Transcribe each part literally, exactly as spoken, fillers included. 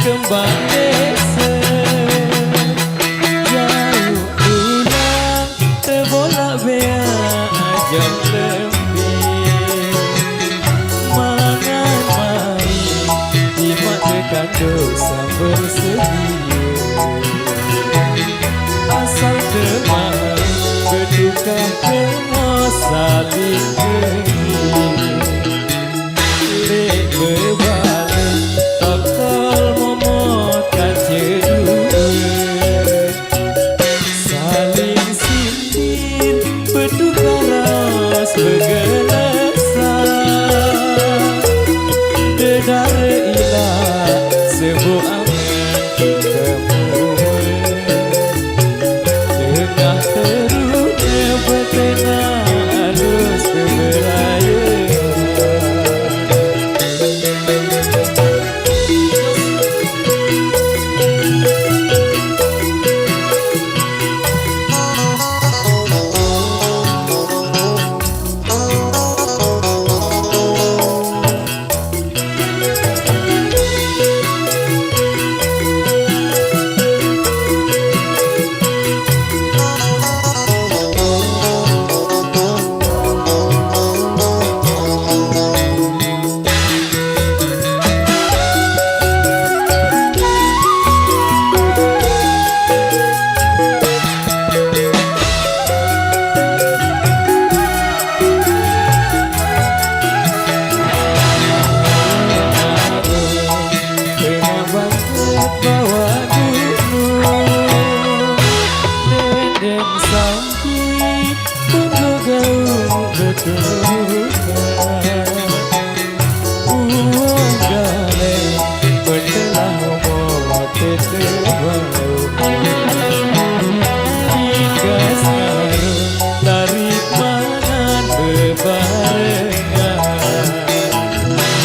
kembang desa. Jauh pulang tebolak beak ajak lembik. Mangan mai imak tekanduk sambal sedia. Asal temau bertukar kemo saling kenging. Lek bebalik tokol momot kaca dua. Saling sindir bertukar raos begelesah. Dedara ilak sebuk angan kemua. Tengah teruna betena alus beberaya. Uang galeng bertelah momo tetebau. Ikas ngarung tarik mangan bebarengan.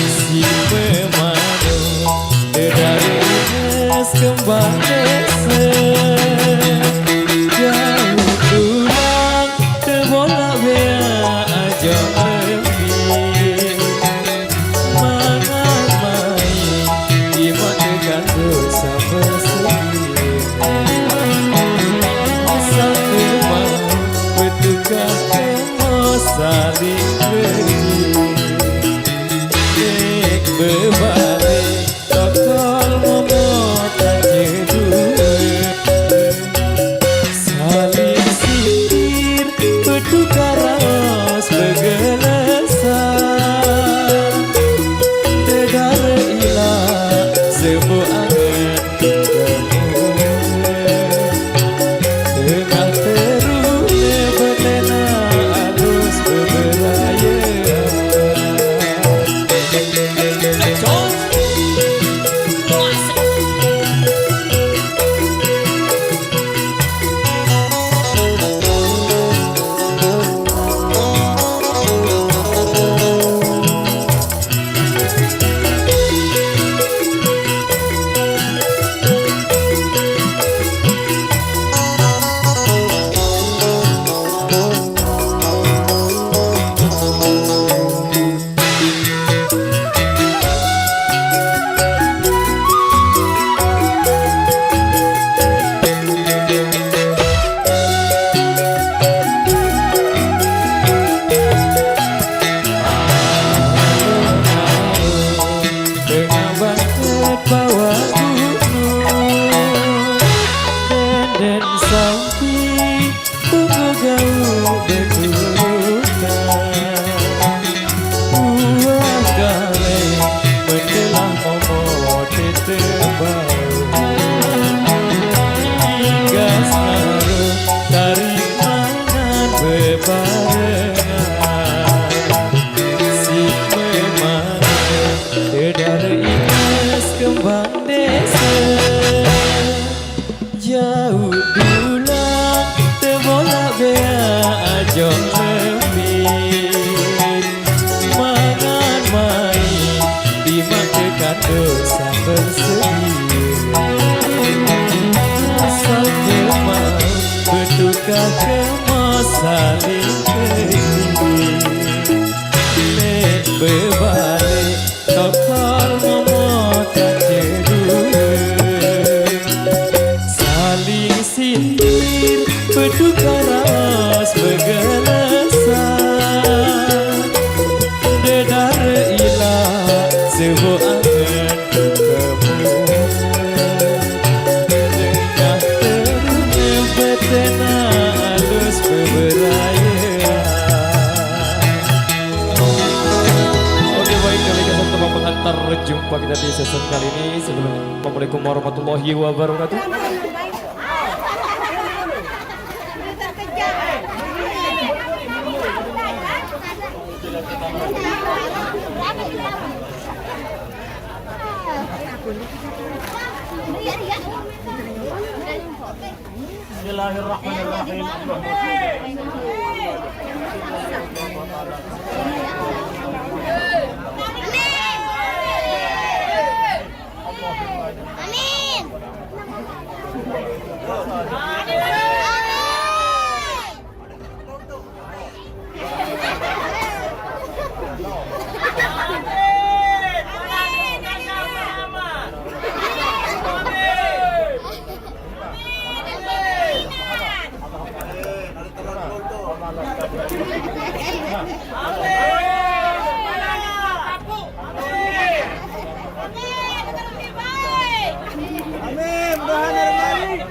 Si pemanu dedari es kembang desa. Jauh pulang tebolak beak ajak lembik. Mangan mai imak tekanduk sambal sedia. Asal temau bertukar kemo saling kenging. Lek bebalik tokol momot kaca dua. Saling sindir, bertukar raos, begelesah. Dedara ilak, sebuk angan, kemua. Tengah teruna betena alus beberaya. Tengah bantet bawah gunung, denden sampi bunga gau bertukar. Uang galeng mentelah momot tetebau. Ikas ngarung tarik mangan bebarengan. Si pemanu dedara ikas kembang desa. Jauh dulang tebolak beak ajak lembik. Mangan mai imak tekanduk sambal sedia. Asal temau bertukar kemo saling kenging. Lek bebalik tokol momot kaca dua. Tepuk angen kamu. Tengah terus betena alus beberaya. Oke, baik, kami kasih tepuk pengantar jumpa kita di season kali ini. Sebelum, Assalamualaikum warahmatullahi wabarakatuh. Bismillahirrahmanirrahim. Amin. Amin. Mudahan hari ini.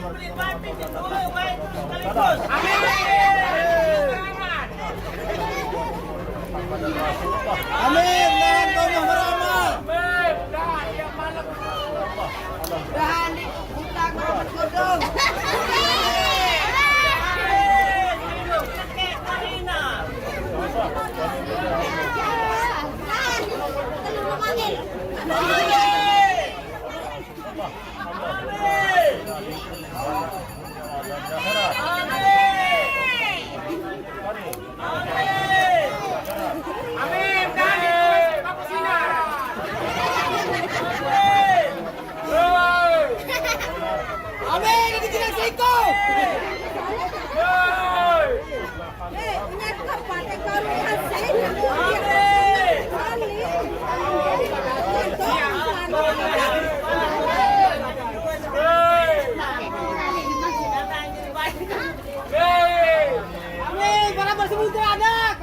Amin. Amin. Mudahan kaum beramal. Mudahan di Bukan Muhammad Godong. Amin, ini tidak siko. Amin, para bersemutra anak.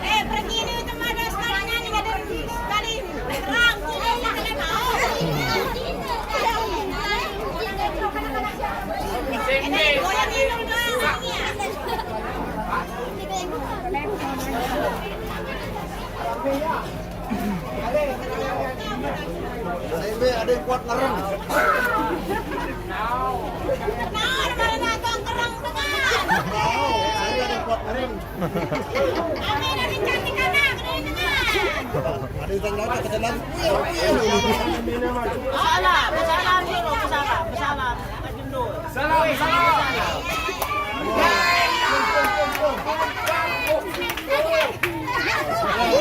Eh, pergi ni teman dah sekali nyanyi, ada sekali. Saya be ada yang kuat ngerem. Saya ada yang kuat ngerem. Ada yang tengah ke dalam. Salam, salam, salam, salam. Salam, salam.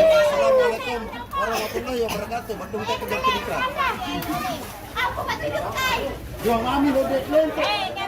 Assalamualaikum warahmatullahi wabarakatuh. Badung tak kerja kita. Aku betul kai. Jual mami lo dek lente.